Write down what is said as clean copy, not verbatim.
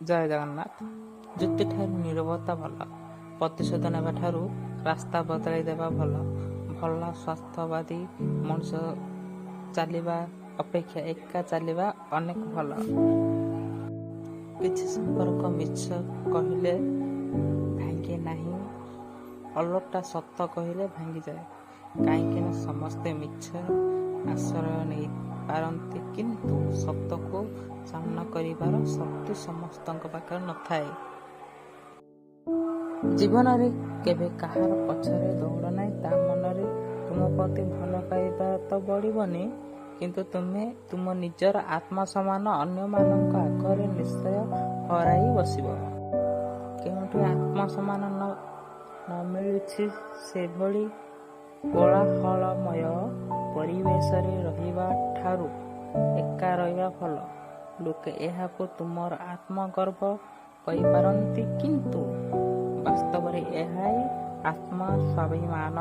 ଜୟ ଜଗନ୍ନାଥ। ଯୁକ୍ତିଠାରୁ ନୀରବତା ଭଲ। ପ୍ରତିଶୋଧ ନେବା ଠାରୁ ରାସ୍ତା ବଦଳାଇ ଦେବା ଭଲ। ଭଲ ସ୍ୱାର୍ଥବାଦୀ ମଣିଷ ଚାଲିବା ଅପେକ୍ଷା ଏକା ଚାଲିବା ଅନେକ ଭଲ। କିଛି ସମ୍ପର୍କ ମିଛ କହିଲେ ଭାଙ୍ଗେ ନାହିଁ, ଓଲଟା ସତ କହିଲେ ଭାଙ୍ଗିଯାଏ। କାହିଁକିନା ସମସ୍ତେ ମିଛର ଆଶ୍ରୟ ନେଇପାରନ୍ତି, କିନ୍ତୁ ସତକୁ ସାମ୍ନା କରିବାର ଶକ୍ତି ସମସ୍ତଙ୍କ ପାଖରେ ନଥାଏ। ଜୀବନରେ କେବେ କାହାର ପଛରେ ଦୌଡ଼ ନାହିଁ। ତା ମନରେ ତୁମ ପ୍ରତି ଭଲ ପାଇବା ତ ବଢ଼ିବନି, କିନ୍ତୁ ତୁମେ ତୁମ ନିଜର ଆତ୍ମସମ୍ମାନ ଅନ୍ୟମାନଙ୍କ ଆଗରେ ନିଶ୍ଚୟ ହରାଇ ବସିବ। କେଉଁଠି ଆତ୍ମସମ୍ମାନ ନ ମିଳୁଛି, ସେଭଳି କୋଳାହଳମୟ ପରିବେଶରେ ରହିବା ଠାରୁ ଏକା ରହିବା ଭଲ। ଲୋକେ ଏହାକୁ ତୁମର ଆତ୍ମଗର୍ବ କହିପାରନ୍ତି, କିନ୍ତୁ ବାସ୍ତବରେ ଏହା ହିଁ ଆତ୍ମସ୍ୱାଭିମାନ।